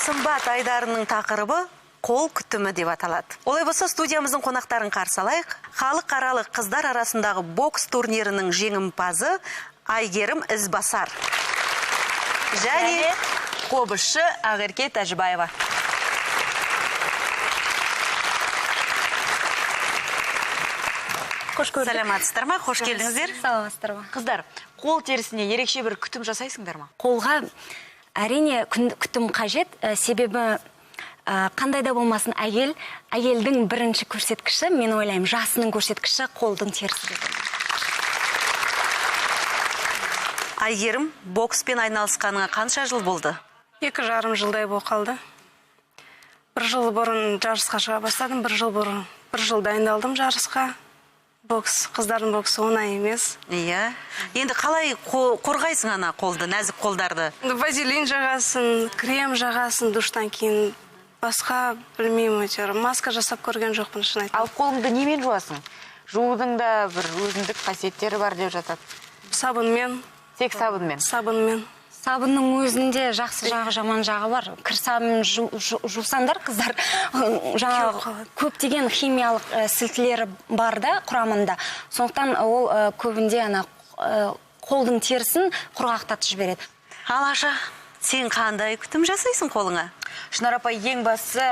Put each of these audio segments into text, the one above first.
Сымбат айдарының тақырыбы қол күтімі деп аталады. Олай болса, студиямыздың қонақтарын қарсы алайық. Халықаралық қыздар арасындағы бокс турнирінің жеңімпазы Айгерім Ізбасар. Және қобызшы Ақерке Тәжібаева. Қош көрдік. Саламатсыздар ма? Қош келдіңіздер. Саламатсыздар ма? Қыздар, қол терісіне ерекше бір күтім жасайсыңдар ма? Қолға әрине күтім қажет, себебі қандай да болмасын әйелдің бірінші көрсеткіші, мен ойлаймын, жасының көрсеткіші қолдың терісі деп ойлаймын. Айгерім, бокспен айналысқаныңа қанша жыл болды? 2,5 жылдай болып қалды. 1 жыл бұрын жарысқа шыға бастадым, 1 жыл бұрын, 1 жыл дайындалдым жарысқа. Бокс, қыздардың боксы оңай емес. Иә. Енді қалай қорғайсың ана қолды, нәзік қолдарды? Вазелин жағасың, крем жағасың душтан кейін. Басқа білмеймін, әйтеуір маска жасап көрген жоқпын, шын айтайын. Ал қолыңды немен жуасың? Жуудың да бір өзіндік қасиеттері бар деп жатады. Сабынмен. Тек сабынмен? Сабынмен. Сабынның өзінде жақсы жағы, жаман жағы бар. Кір сабын жусаңдар, қыздар, жаңағы көптеген химиялық сілтілері бар да құрамында. Сондықтан ол көбінде ана қолдың терісін құрғақтатып жібереді. Ал Аша, сен қандай күтім жасайсың қолыңа? Шынар апай, ең бастысы,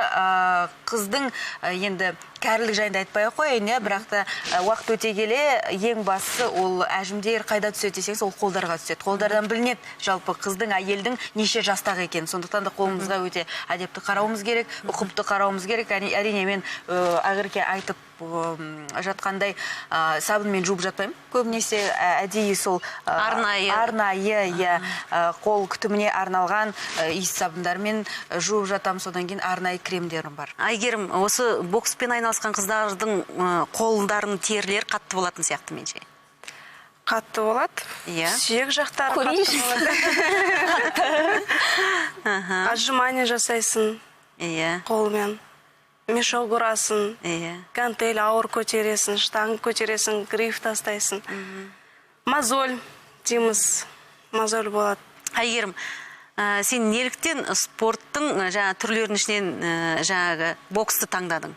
қыздың, енді кәрілік жайында айтпай ақ қояйын, иә, бірақ та, уақыт өте келе ең бастысы ол әжімдер қайда түседі десеңіз, ол қолдарға түседі. Қолдардан білінеді жалпы қыздың, әйелдің неше жастағы екенін. Сондықтан да қолымызға өте әдепті қарауымыз керек, ұқыпты қарауымыз керек. Әрине, мен Ақерке айтып жатқандай, сабынмен жуып жатпаймын. Көбінесе, әдейі сол, Арнайы. арнайы, иә, қол күтіміне арналған, иіс сабындармен жуып жатамын. Содан кейін арнайы кремдерім бар. Айгерім, осы бокспен айналысқан қыздардың қолдарының терілері қатты болатын сияқты менше. Қатты болады. Иә. Сүйек жақтары қатты Көрейінші. болады. Отжимание жасайсың. Иә. Қолмен. Мешок ұрасың. Иә. Гантель ауыр көтересің, штанга көтересің, гриф тастайсың. Мозоль дейміз. Мозоль болады. Айгерім, сен неліктен спорттың, жаңа түрлерінің ішінен, жаңағы боксты таңдадың?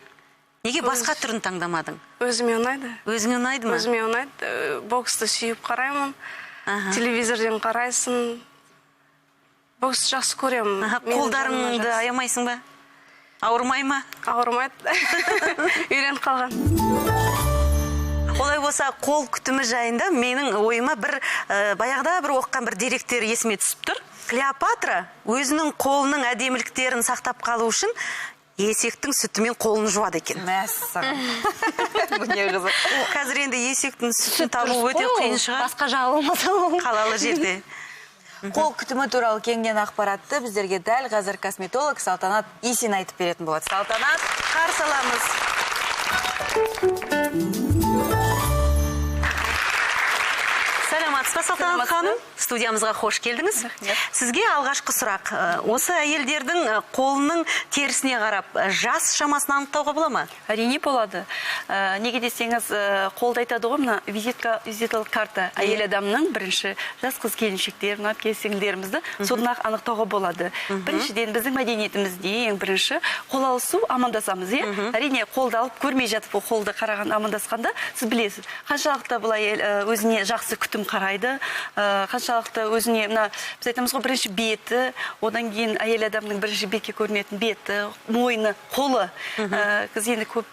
Неге басқа түрін таңдамадың? Өзіме ұнайды. Өзіңе ұнайды ма? Өзіме ұнайды. Боксты сүйіп қараймын. Телевизорден қарайсың. Боксты жақсы көремін. Менің Қолдарыңды жаныма жақсы. аямайсың ба? Ауырмай ма? Ауырмайды. Үйреніп қалған. Олай болса, қол күтімі жайында менің ойыма баяғыда бір оқыған бір деректер есіме түсіп тұр. Клеопатра өзінің қолының әдеміліктерін сақтап қалу үшін есектің сүтімен қолын жуады екен. Мәссаған. Бұл не қызық. Қазір енді есектің сүтін Сүт табу дұрыс өте қой ол. қиын шығар. Басқа жағы болмаса ол. Қалалы жерде. Қол күтімі туралы кеңінен ақпаратты біздерге дәл қазір косметолог Салтанат Исин айтып беретін болады. Салтанат, қарсы аламыз. Саламатсыз ба, Салтанат ханым? Студиямызға қош келдіңіз. Рахмет. Сізге алғашқы сұрақ. Осы әйелдердің қолының терісіне қарап, жас шамасын анықтауға бола ма? Әрине болады. Неге десеңіз, қолды айтады ғой, мына визиталық карта әйел адамның бірінші жас қыз келіншектер, мына әпке сіңлілерімізді содан ақ анықтауға болады. Біріншіден, біздің мәдениетімізде ең бірінші қол алысу, амандасамыз, иә? Әрине, қолды алып көрмей жатып, ол қолды қараған амандасқанда сіз білесіз, қаншалықты бұл әйел өзіне жақсы күтім қарайды, қаншалықты өзіне, мына біз айтамыз ғой, бірінші беті, одан кейін әйел адамның бірінші бетке көрінетін беті, мойны, қолы. Қыз енді көп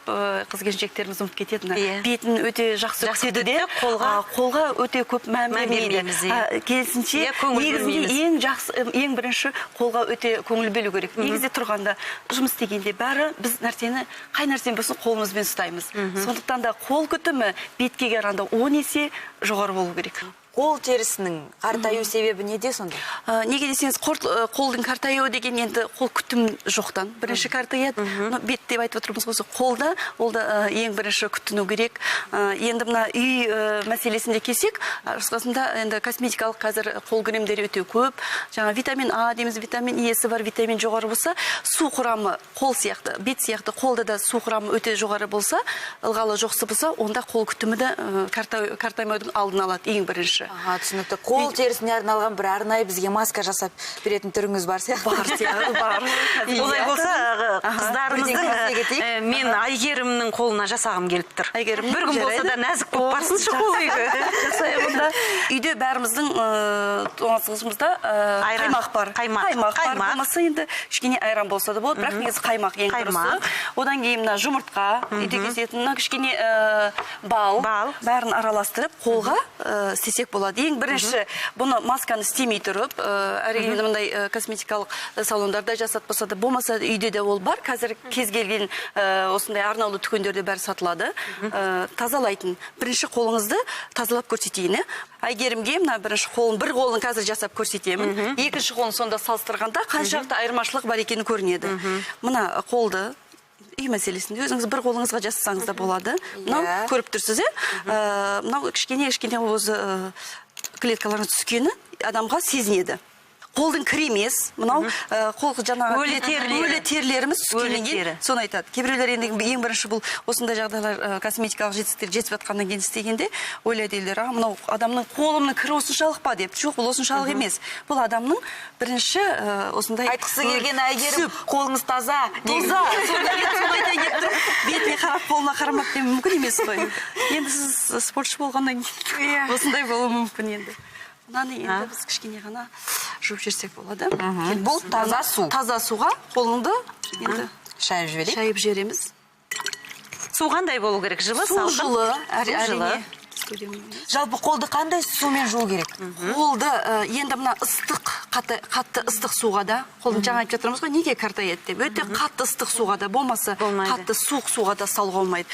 қыз келіншектеріміз ұмытып кетеді, мына бетін өте жақсы Жақсы күтеді де, күтеді, қолға қолға өте көп мән мән бермейді. бермейміз, иә. Керісінше, Иә, көңіл негізінде бөлмейміз. ең жақсы, ең бірінші қолға өте көңіл бөлу керек. Негізде тұрғанда, жұмыс істегенде бәрі біз нәрсені, қай нәрсені болсын қолымызбен ұстаймыз. Сондықтан да қол күтімі бетке қарағанда 10 есе жоғары болу керек. Қол терісінің қартаю себебі неде сонда? Неге десеңіз, қолдың қартаюы деген енді қол күтім жоқтан. Бірінші қартаяды, но бет деп айтып отырмыз ғой, сол қолда, ол да ең бірінші күтіну керек. Енді мына үй мәселесінде келсек, қысқасында енді косметикалық қазір қол кремдері өте көп. Жаңа витамин А дейміз, витамин Е-сі бар, витамин жоғары болса, су құрамы қол сияқты, бет сияқты қолда да су құрамы өте жоғары болса, ылғалы жоқсы болса, онда қол күтімі де картаймаудың алдын алады ең бірінші. бірінші. Аха, түсінікті. Қол терісіне арналған бір арнайы бізге маска жасап беретін түріңіз бар сияқты. Бар сияқты, бар. Олай болса, қыздарымыздың Бірден кіре кетейік. Мен Әйгерімнің қолына жасағым келіп тұр. Әйгерімнің, бір күн болса да жарайды. нәзік болып барсыншы қол үйге. Жасаймын да. Үйде бәріміздің тоңазытқышымызда Айран. қаймақ бар. Қаймақ. Қаймақ бар. Қаймақ. Болмаса енді кішкене айран болса да болады, бірақ негізі қаймақ ең Қаймақ. дұрысы. Одан кейін мына жұмыртқа, үйде кезетін мына кішкене бал. Бал. Бәрін араластырып қолға істесек болады. Ең бірінші бұны масканы істемей тұрып, әрине мындай косметикалық салондарда жасатпаса да, болмаса үйде де ол бар. Қазір кез келген осындай арнаулы дүкендерде бәрі сатылады. Тазалайтын. Бірінші қолыңызды тазалап көрсетейін, ә? Әйгерімге мына бірінші қолын, бір қолын қазір жасап көрсетемін. Екінші қолын сонда салыстырғанда қаншалықты айырмашылық бар екені көрінеді. Мына қолды үй мәселесінде өзіңіз бір қолыңызға жасасаңыз да болады. Мынау көріп тұрсыз, ә? Мынау кішкене кішкене өзі клеткалардың түскені адамға сезінеді. Қолдың кірі емес, мынау қол жаңағы Өлі терілері. өлі терілеріміз түскеннен Өлі кейін тері. соны айтады. Кейбіреулер енді ең бірінші бұл осындай жағдайлар косметикалық жетістіктер жетіп жатқаннан кейін істегенде ойлайды елдер, а мынау адамның қолымның кірі осыншалық па деп. Жоқ, бұл осыншалық емес. Бұл адамның бірінші осындай Айтқысы келген Әйгерім, түсіп, қолыңыз таза. таза. Сонда енді соны айтайын деп тұрмын. Бетіне қарап, қолына қарамап деуім мүмкін емес қой. Енді сіз спортшы болғаннан кейін осындай болуы мүмкін енді. Мынаны енді біз кішкене ғана жуып жіберсек болады. Бұл таза су. Таза суға қолыңды енді Шайып жіберейік. шайып жібереміз. Су қандай болу керек? Жылы, Су салқын? жылы, Су жылы. әрине. Жалпы қолды қандай сумен жуу керек? Қолды енді мына ыстық, қатты, қатты ыстық суға да, қолын жаңа айтып жатырмыз ғой, неге қартаяды деп. Өте қатты ыстық суға да, болмаса Болмайды. қатты суық суға да салуға болмайды.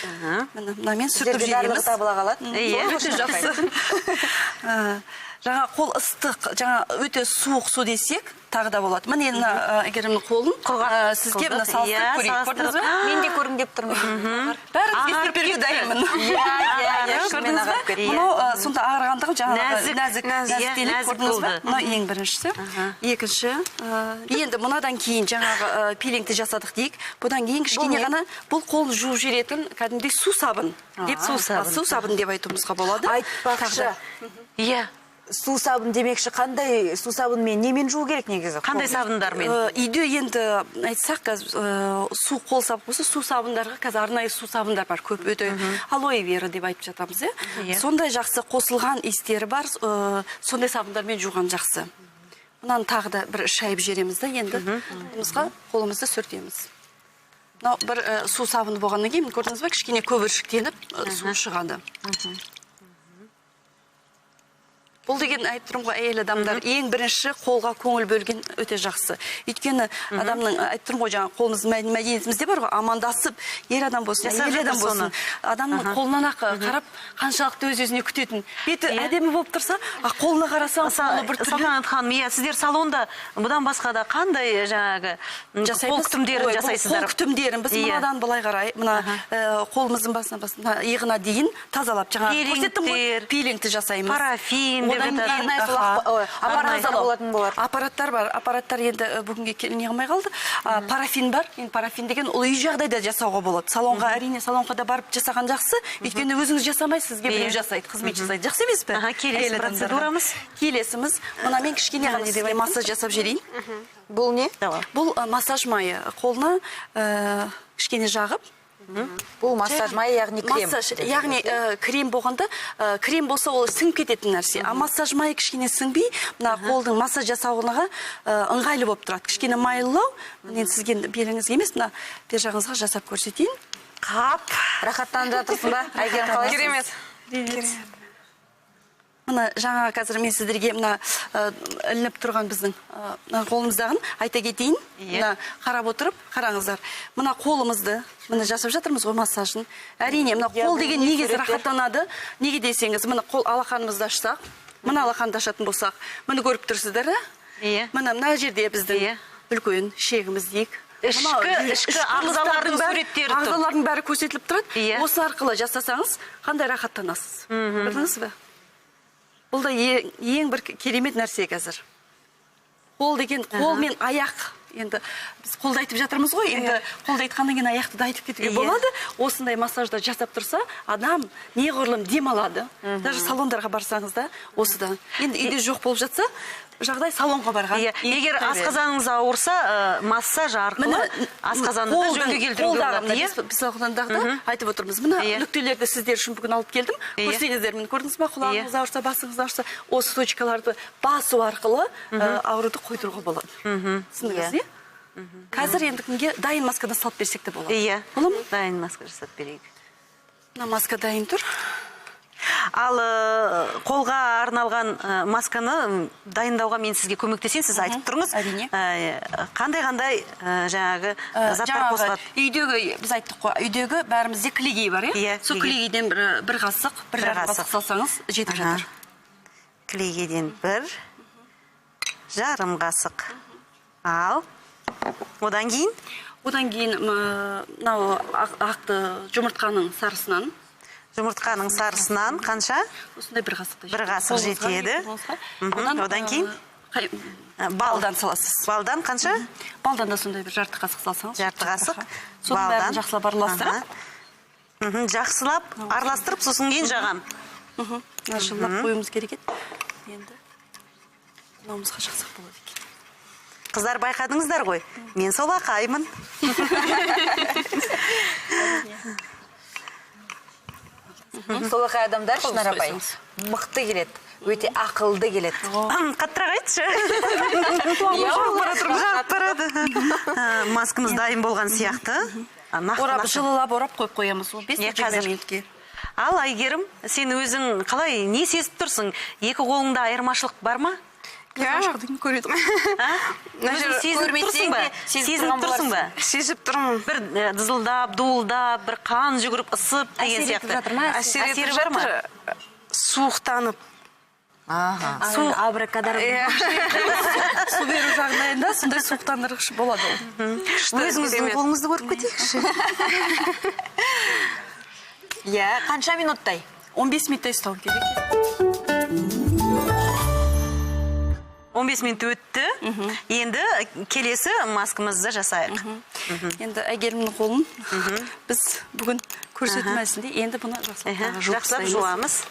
Міне, мынамен сүртіп Сіздерге барлығы жібереміз. табыла қалады. Иә. Өте жақсы. Жаңа қол ыстық, жаңа өте суық су десек, тағы да болады. Міне мына Әйгерімнің қолын, сізге мына Иә, салыстырып көрейік. Көрдіңіз бе? Мен де көргім келіп тұрмын. Бәріңізге Ағарып істеп беруге кетті. дайынмын. Иә, иә, иә, шынымен Көрдіңіз бе? ағарып кетті. Мынау сонда ағарғандығы жаңағы Нәзік. нәзік, Иә, нәзіктеліп, нәзік көрдіңіз бе? болды. Мынау ең біріншісі. Екінші, енді мынадан кейін жаңағы пилингті жасадық дейік. Бұдан кейін кішкене ғана бұл қолын жуып жіберетін кәдімгідей су сабын деп, Су сабын. Су сабын деп айтуымызға болады. Айтпақшы, Иә. су сабын демекші, қандай су сабынмен, немен жуу керек негізі? Қандай сабындармен? Үйде енді айтсақ, қазір су қол сабын болса, су сабындарға қазір арнайы су сабындар бар көп, өте алоэ вера деп айтып жатамыз, иә. Сондай жақсы қосылған иістері бар, сондай сабындармен жуған жақсы. Мынаны тағы да бір шайып жібереміз да, енді қолымызға қолымызды сүртеміз. Мынау бір су сабыны болғаннан кейін, көрдіңіз бе, кішкене көбіршіктеніп су шығады. Бұл деген айтып тұрмын ғой, әйел адамдар ең бірінші қолға көңіл бөлген өте жақсы. Өйткені адамның, айтып тұрмын ғой, жаңа қолымыз мәдениетімізде бар ғой, амандасып, ер адам болсын, Жасап әйел адам жатыр болсын, соны. адамның қолынан ақ қарап қаншалықты өз өзіне күтетін. Беті әдемі болып тұрса, а қолына қарасаң, қолы бір түрлі. Салтанат ханым, иә, сіздер салонда бұдан басқа да қандай жаңағы қол Жасаймыз. күтімдерін Ой, бұл жасайсыздар? Қол күтімдерін біз мынадан былай қарай, мына қолымыздың басынан мына иығына дейін тазалап, жаңа көрсеттім ғой, Пилингтер. пилингті жасаймыз. Парафин деп Одан жатады. кейін, Арнайы сол аппараттар Тазалау. болатын болар. Аппараттар бар. Аппараттар енді бүгінге не қылмай қалды. Парафин бар. Енді парафин деген ол үй жағдайда жасауға болады. Салонға, әрине, салонға да барып жасаған жақсы. Өйткені өзіңіз жасамайсыз, сізге біреу жасайды, қызмет жасайды. Жақсы емес пе? Аха, келесі Әйел адамдарға. процедурамыз. Келесіміз. Мына мен кішкене ғана сізге массаж жасап жіберейін. Бұл не? Бұл массаж майы. Қолына кішкене жағып. Бұл массаж майы, яғни крем. Массаж, яғни крем болғанда, крем болса ол сіңіп кететін нәрсе. А массаж майы кішкене сіңбей, мына қолдың массаж жасауына ыңғайлы болып тұрады. Кішкене майлылау, мен сізге беліңізге емес, мына бер жағыңызға жасап көрсетейін. Қап. Рахаттанып жатырсың ба? Әйгерім, қалайсың? Керемет. Керемет. Мына жаңа қазір мен сіздерге мына ілініп тұрған біздің мына қолымыздағын айта кетейін. Мына қарап отырып, қараңыздар. Мына қолымызды, мына жасап жатырмыз ғой массажын. Әрине, мына қол деген негізі рахаттанады. Неге десеңіз, мына қол алақанымызды ашсақ, мына алақанды ашатын болсақ, міне көріп тұрсыздар, ә? Мына мына жерде біздің үлкен шегіміз дейік. Ішкі ағзалардың суреттері тұр. Ағзалардың бәрі көрсетіліп тұрады. Осы арқылы жасасаңыз, қандай рахаттанасыз. Көрдіңіз бе? Бұл да ең бір керемет нәрсе қазір. Қол деген қол мен аяқ. Енді біз қолды айтып жатырмыз ғой, енді қолды айтқаннан кейін аяқты да айтып кетуге болады. Осындай массажды жасап тұрса, адам неғұрлым демалады. Даже салондарға барсаңыз да, осыдан. Енді үйде жоқ болып жатса, жағдай салонға барған. Егер асқазаныңыз ауырса, массаж арқылы асқазанды да жөнге келтіруге болады. Біз салондағыда айтып отырмыз. Мына нүктелерді сіздер үшін бүгін алып келдім. Көрсеңіздер, міне көрдіңіз ба, құлағыңыз ауырса, басыңыз ауырса, осы точкаларды басу арқылы ауруды қойдыруға болады. Түсіндіңіз, не? Қазір енді кімге дайын масканы салып берсек те болады. Иә. Бола ма? Дайын маска жасап берейік. Мына маска дайын тұр. Ал қолға арналған масканы дайындауға мен сізге көмектесейін, сіз айтып тұрыңыз. Әрине. Қандай-қандай жаңағы заттар қосылады? Үйдегі, біз айттық қой, үйдегі бәрімізде кілегей бар, иә? Сол кілегейден бір қасық, бір жарым қасық салсаңыз жетіп жатыр. Кілегейден 1,5 қасық. Ал, одан кейін? Одан кейін мынау ақты жұмыртқаның сарысынан. Жұмыртқаның сарысынан қанша? Осындай бір қасық жетеді. Бір қасық жетеді. Одан кейін? Балдан саласыз. Балдан қанша? Балдан да сондай бір жарты қасық салсаңыз. Жарты қасық. Соның бәрін жақсылап араластырып. Жақсылап араластырып, сосын кейін жағам. Жылылап қоюымыз керек еді. Енді мынауымызға жақсақ болады екен. Қыздар, байқадыңыздар ғой, мен сол ақаймын. Солақай адамдар, Шынар апай, мықты келеді, өте ақылды келеді. Қаттырақ айтшы. Жағып барады. Маскамыз дайын болған сияқты. Орап, жылылап орап қойып қоямыз. 15-20 минутке. Ал, Әйгерім, сен өзің қалай, не сезіп тұрсың? Екі қолыңда айырмашылық бар ма? Өзің сезініп тұрсың ба? Сезініп тұрсың ба? Сезіп тұрмын. Бір дызылдап, дуылдап, бір қан жүгіріп, ысып деген сияқты. Әсер етіп жатыр ма? Суықтанып. Суық. Абракадабра. Су беру жағдайында сондай суықтандырғыш болады ол. Өзіңіздің қолыңызды көріп кетейікші. Иә, қанша минуттай? 15 минуттай ұстау керек. 15 минут өтті. Енді келесі маскамызды жасайық. Енді Әйгерімнің қолын біз бүгін көрсету мәсінде енді бұны жақсылап жуамыз.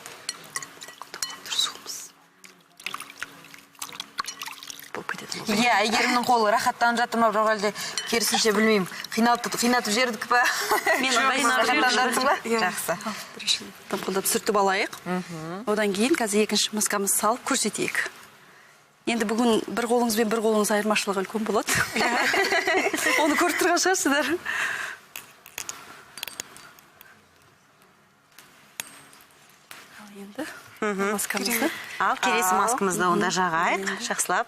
Иә, Әйгерімнің қолы рахаттанып жатыр ма, жоқ әлде керісінше білмеймін. Қинатып жібердік па? Мен рахаттандым ба? Жақсы. Тымқылдап сүртіп алайық. Одан кейін қазір екінші маскамызды салып көрсетейік. Енді бүгін бір қолыңыз бен бір қолыңыз айырмашылығы үлкен болады. Оны көріп тұрған шығарсыздар. Ал енді маскамызды. Ал келесі маскамызды онда жағайық, жақсылап.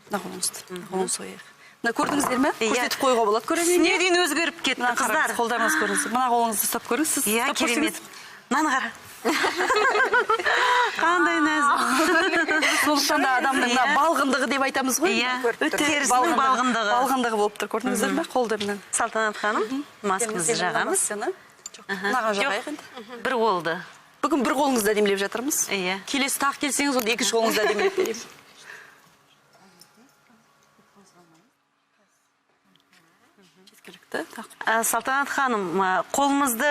Мына қолыңызды, қолыңызды қояйық. Мына көрдіңіздер ме? Көрсетіп қоюға болады. Көресіз. Не дейін өзгеріп кетті, қыздар? Қолдарыңыз көріңіз. Мына қолыңызды ұстап көріңіз. Сіз ұстап көрсеңіз. Мынаны қара. Қандай нәзік. Сондықтан да адамның мына балғындығы деп айтамыз ғой. Өте терісінің балғындығы. Балғындығы болып тұр, көрдіңіздер ме? Қолды мына. Салтанат ханым, маскамызды жағамыз. Мынаға жағайық енді. Бір қолды. Бүгін бір қолыңызды әдемілеп жатырмыз. Келесі тағы келсеңіз, онда екінші қолыңызды әдемілеп беремін. Салтанат ханым, қолымызды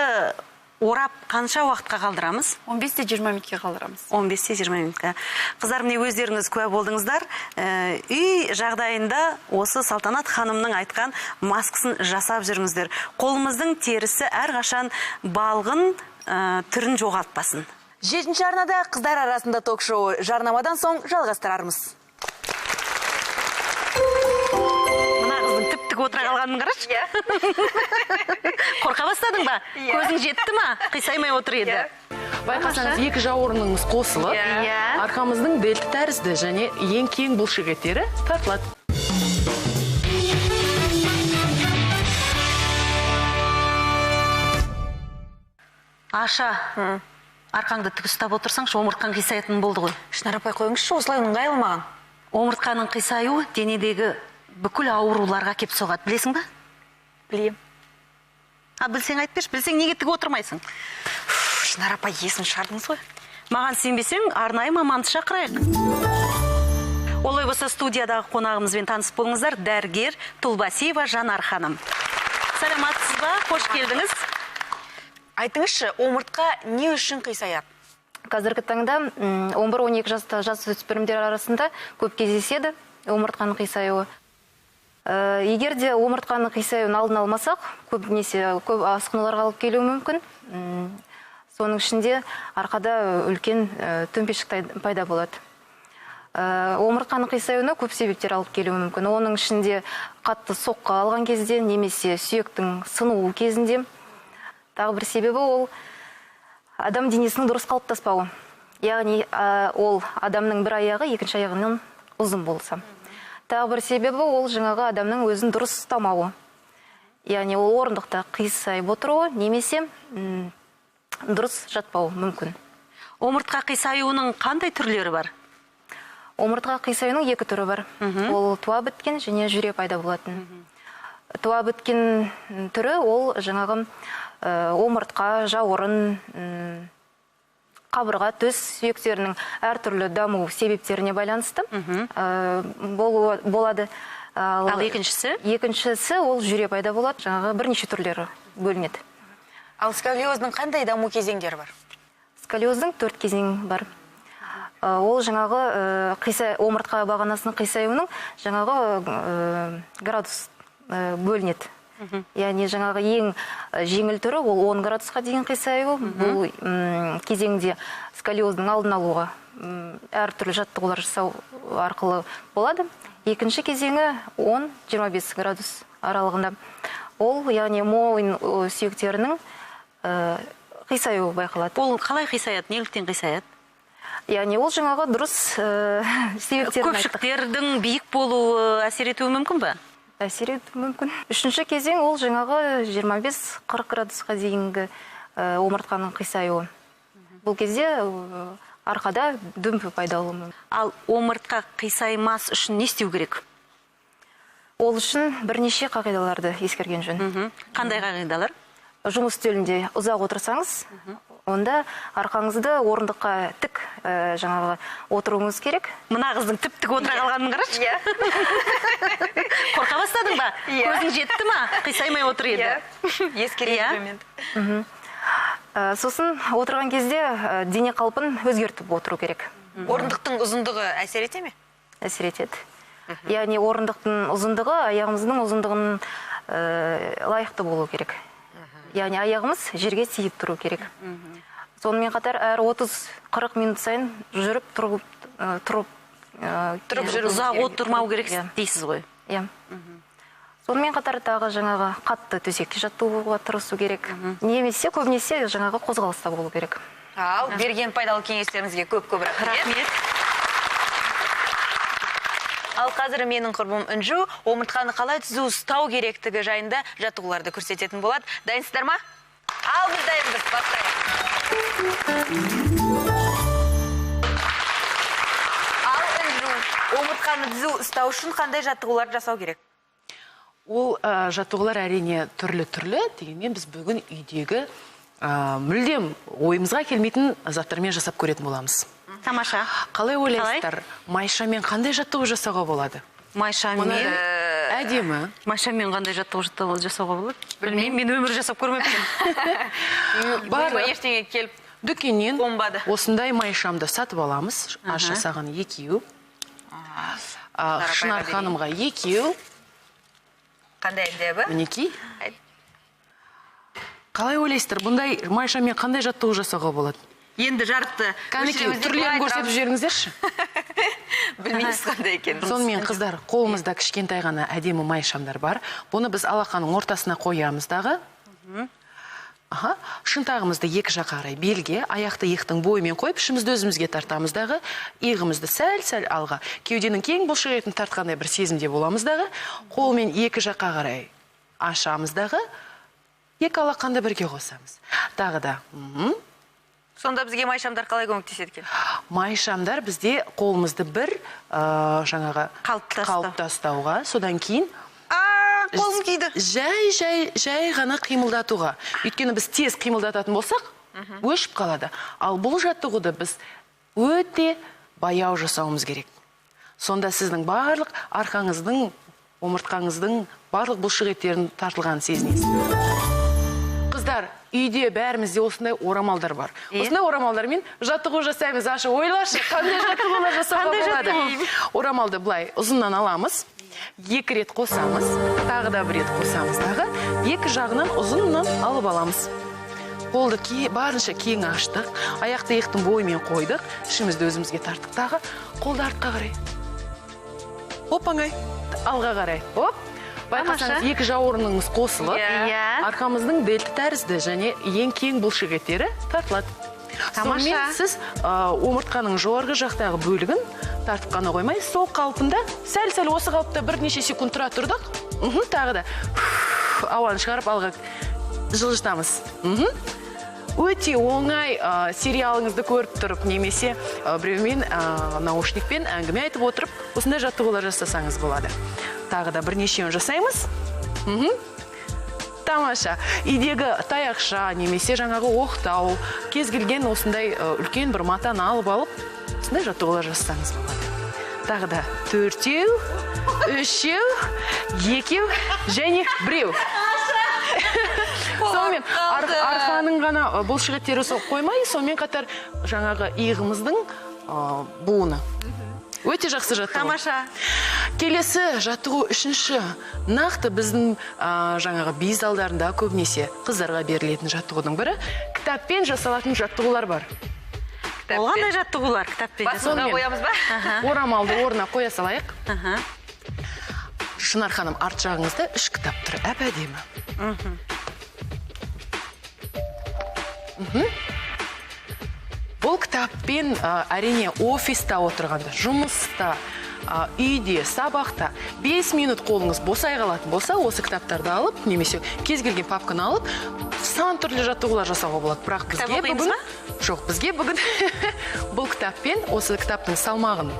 орап қанша уақытқа қалдырамыз? 15-20 минутке қалдырамыз. 15-20 минутқа. Қыздар, міне өздеріңіз куә болдыңыздар. Үй жағдайында осы Салтанат ханымның айтқан маскасын жасап жүріңіздер. Қолымыздың терісі әрқашан балғын түрін жоғалтпасын. 7-ші арнада қыздар арасында ток-шоу жарнамадан соң жалғастырармыз. Мына қыздың тіп-тік отыра қалғанын қарашы. Қорқа бастадың ба? Көзің жетті ма? Қисаймай отыр еді. Байқасаңыз, екі жауырыныңыз қосылып, арқамыздың дельта тәрізді және ең кең бұлшық еттері тартылады. Аша, арқаңды тік ұстап отырсаңшы, омыртқаң қисаятын болды ғой. Шынар апай, қойыңызшы, осылай ыңғайлы маған. Омыртқаның қисаюы денедегі бүкіл ауруларға кеп соғады. Білесің ба? Білем. А білсең айтып берші, білсең неге тік отырмайсың? Шынар апай, есін шығардыңыз ғой. Маған сенбесең, арнайы маманды шақырайық. Олай болса, студиядағы қонағымызбен таныс болыңыздар: дәрігер Тулбасиева Жанар ханым. Саламатсыз ба? Қош келдіңіз. Айтыңызшы, омыртқа не үшін қисаяды? Қазіргі таңда 11-12 жаста жасөспірімдер арасында көп кездеседі омыртқаның қисаюы. Егер де омыртқаның қисаюын алдын алмасақ, көбінесе көп асқынуларға алып келуі мүмкін. Соның ішінде арқада үлкен төмпешік пайда болады. Омыртқаның қисаюына көп себептер алып келуі мүмкін. Оның ішінде қатты соққы алған кезде немесе сүйектің сынуы кезінде. Тағы бір себебі ол адам денесінің дұрыс қалыптаспауы. Яғни ол адамның бір аяғы екінші аяғынан ұзын болса. Тағы бір себебі ол жаңағы адамның өзін дұрыс ұстамауы. Яғни ол орындықта қисайып отыруы немесе дұрыс жатпауы мүмкін. Омыртқа қисаюының қандай түрлері бар? Омыртқа қисаюының екі түрі бар. Ол туа біткен және жүре пайда болатын. Туа біткен түрі ол жаңағы омыртқа, жауырын, қабырға, төс сүйектерінің әртүрлі даму себептеріне байланысты болады. Ал екіншісі? Екіншісі ол жүре пайда болады. Жаңағы бірнеше түрлері бөлінеді. Ал сколиоздың қандай даму кезеңдері бар? Сколиоздың 4 кезеңі бар. Ол жаңағы омыртқа бағанасының қисаюының жаңағы градус бөлінеді. Яғни жаңағы ең жеңіл түрі ол 10 градусқа дейін қисаюы. Бұл кезеңде сколиоздың алдын алуға әртүрлі жаттығулар жасау арқылы болады. Екінші кезеңі 10-25 градус аралығында. Ол яғни мойын сүйектерінің қисаюы байқалады. Ол қалай қисаяды? Неліктен қисаяды? Яғни ол жаңағы дұрыс себептерін айттық. Көпшіктердің биік болуы әсер етуі мүмкін бе? Әсер етуі мүмкін. Үшінші кезең ол жаңағы 25-40 градусқа дейінгі омыртқаның қисаюы. Бұл кезде арқада дүмпу пайда болуы мүмкін. Ал омыртқа қисаймас үшін не істеу керек? Ол үшін бірнеше қағидаларды ескерген жөн. Қандай қағидалар? Жұмыс үстелінде ұзақ отырсаңыз, онда арқаңызды орындыққа тік жаңағы отыруыңыз керек. Мына қыздың тіп-тік отыра қалғанын қарашы. Иә. Қорқа бастадың ба? Көзің жетті ма? Қисаймай отыр еді. Ескереді. Сосын отырған кезде дене қалпын өзгертіп отыру керек. Орындықтың ұзындығы әсер ете ме? Әсер етеді. Яғни орындықтың ұзындығы аяғымыздың ұзындығын лайықты болу керек. Яғни аяғымыз жерге тиіп тұру керек. Сонымен қатар әр 30-40 минут сайын жүріп, тұрып жүру, ұзақ отырмау керек дейсіз ғой. Иә. Сонымен қатар тағы жаңағы қатты төсекте жатуға тырысу керек. Немесе көбінесе жаңағы қозғалыста болу керек. Ал берген пайдалы кеңестеріңізге көп-көп рахмет. Ал қазір менің құрбым Інжу омыртқаны қалай түзу ұстау керектігі жайында жаттығуларды көрсететін болады. Дайынсыздар ма? Ал біз дайынбыз, бастайық. Ал Інжу, омыртқаны түзу ұстау үшін қандай жаттығулар жасау керек? Ол жаттығулар әрине түрлі-түрлі, дегенмен біз бүгін үйдегі мүлдем ойымызға келмейтін заттармен жасап көретін боламыз. Тамаша. Қалай ойлайсыздар, майшамен қандай жаттығу жасауға болады? Майшамен әдемі. Майшамен қандай жаттығу жасауға болады? Білмеймін, мен өмір жасап көрмеппін. Бар ештеңе келіп дүкеннен осындай майшамды сатып аламыз. Аша саған екеу. Шынар ханымға екеу. Қандай әдемі? Мінекей. Қалай ойлайсыздар, бұндай майшамен қандай жаттығу жасауға болады? Енді жарықты Кәнекей, түрлерін көрсетіп жіберіңіздерші. Білмейміз қандай екенін. Сонымен қыздар, қолымызда кішкентай ғана әдемі майшамдар бар. Бұны біз алақанның ортасына қоямыз дағы. Шынтағымызды екі жаққа қарай белге, аяқты иықтың бойымен қойып, ішімізді өзімізге тартамыз дағы, иығымызды сәл-сәл алға. Кеуденің кең бұлшық етін тартқандай бір сезімде боламыз дағы, қолмен екі жаққа қарай ашамыз дағы, екі алақанды бірге қосамыз. Тағы да. Сонда бізге майшамдар қалай көмектеседі екен? Майшамдар бізде қолымызды бір жаңағы қалыптастауға, содан кейін қолым күйді. Жай ғана қимылдатуға. Өйткені біз тез қимылдататын болсақ, өшіп қалады. Ал бұл жаттығуды біз өте баяу жасауымыз керек. Сонда сіздің барлық арқаңыздың, омыртқаңыздың барлық бұлшық еттерінің тартылғанын сезінесіз. Қыздар, үйде бәрімізде осындай орамалдар бар. Осындай орамалдармен жаттығу жасаймыз. Аша, ойлашы, қандай жаттығулар жасауға болады? Орамалды былай ұзыннан аламыз, 2 рет қосамыз, тағы да 1 рет қосамыз дағы, 2 жағынан ұзыннан алып аламыз. Қолды барынша кең аштық, аяқты иықтың бойымен қойдық, ішімізді өзімізге тарттық тағы, қолды артқа қарай. Оп, оңай, алға қарай. Оп. Байқасаңыз, 2 жауырыныңыз қосылып, арқамыздың дельта тәрізді және ең кең бұлшық еттері тартылады. Сонымен сіз омыртқаның жоғарғы жақтағы бөлігін тартып қана қоймай, сол қалпында, сәл-сәл осы қалыпта бірнеше секунд тұра тұрдық. Тағы да ауаны шығарып алға жылжытамыз. Өте оңай сериалыңызды көріп тұрып, немесе біреумен наушникпен әңгіме айтып отырып, осындай жаттығулар жасасаңыз болады. Тағы да бірнешеуін жасаймыз. Тамаша. Үйдегі таяқша, немесе жаңағы оқтау, кез келген осындай үлкен бір матаны алып алып, осындай жаттығулар жасасаңыз болады. Тағы да 4, 3, 2 және 1. Сонымен арқаның ғана бұлшық еттері соғып қоймай, сонымен қатар жаңағы иығымыздың буыны. Өте жақсы жаттығу. Тамаша. Келесі жаттығу 3-ші. Нақты біздің жаңағы би залдарында көбінесе қыздарға берілетін жаттығудың бірі. Кітаппен жасалатын жаттығулар бар. Ол қандай жаттығулар кітаппен? Басына қоямыз ба? Орамалды орнына қоя салайық. Шынар ханым, арт жағыңызда 3 кітап тұр, әп-әдемі. Бұл кітаппен әрине офиста отырғанда, жұмыста, үйде, сабақта 5 минут қолыңыз босай қалатын болса, осы кітаптарды алып, немесе кез келген папканы алып, сан түрлі жаттығулар жасауға болады. Бірақ бізге бүгін, жоқ, бізге бүгін бұл кітаппен, осы кітаптың салмағын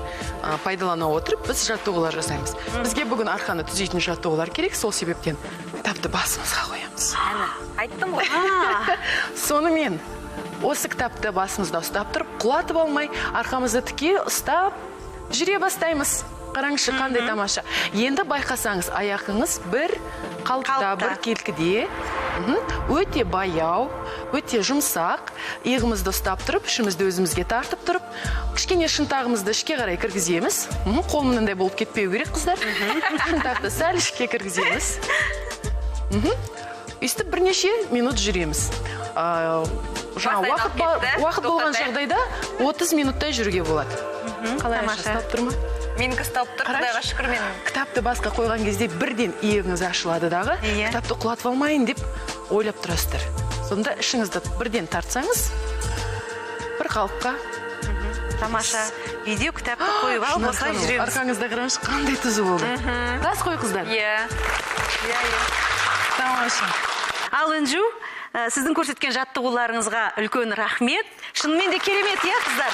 пайдалана отырып, біз жаттығулар жасаймыз. Бізге бүгін арқаны түзейтін жаттығулар керек, сол себептен кітапты басымызға қоямыз. Айттым ғой. Сонымен осы кітапты басымызда ұстап тұрып, құлатып алмай, арқамызды тіке ұстап жүре бастаймыз. Қараңызшы, қандай тамаша. Енді байқасаңыз, аяғыңыз бір қалыпта, бір келкіде. Өте баяу, өте жұмсақ. Иығымызды ұстап тұрып, ішімізді өзімізге тартып тұрып, кішкене шынтағымызды ішке қарай кіргіземіз. Қол мынандай болып кетпеу керек, қыздар. Шынтақты сәл ішке кіргіземіз. Өйстіп бірнеше минут жүреміз. Уақыт болған жағдайда 30 минуттай жүруге болады. Қалай, ұстап тұр ма? Менікі ұстап тұр, Құдайға шүкір мен. Кітапты басқа қойған кезде бірден иығыңыз ашылады дағы, кітапты құлатып алмайын деп ойлап тұрасыздар. Сонда ішіңізді бірден тартсаңыз, бір қалыпқа. Тамаша. Үйде кітапты қойып алып, осылай жүреміз. Арқаңызда қараңызшы, қандай түзу болды. Рас қой, қыздар? Иә. Тамаша. Ал Інжу, сіздің көрсеткен жаттығуларыңызға үлкен рахмет. Шынымен де керемет, иә, қыздар?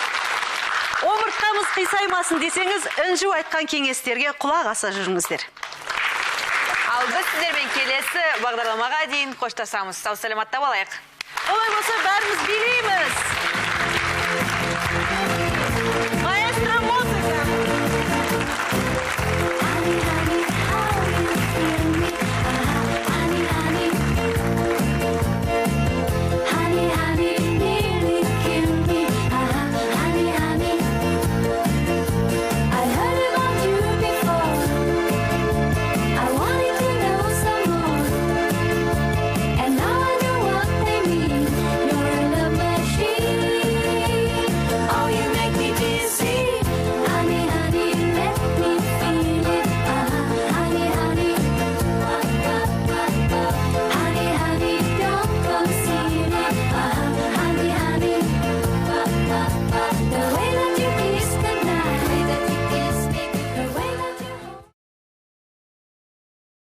Омыртқамыз қисаймасын десеңіз, Інжу айтқан кеңестерге құлақ аса жүріңіздер. Ал біз сіздермен келесі бағдарламаға дейін қоштасамыз. Сау саламатта болайық. Олай болса, бәріміз билейміз.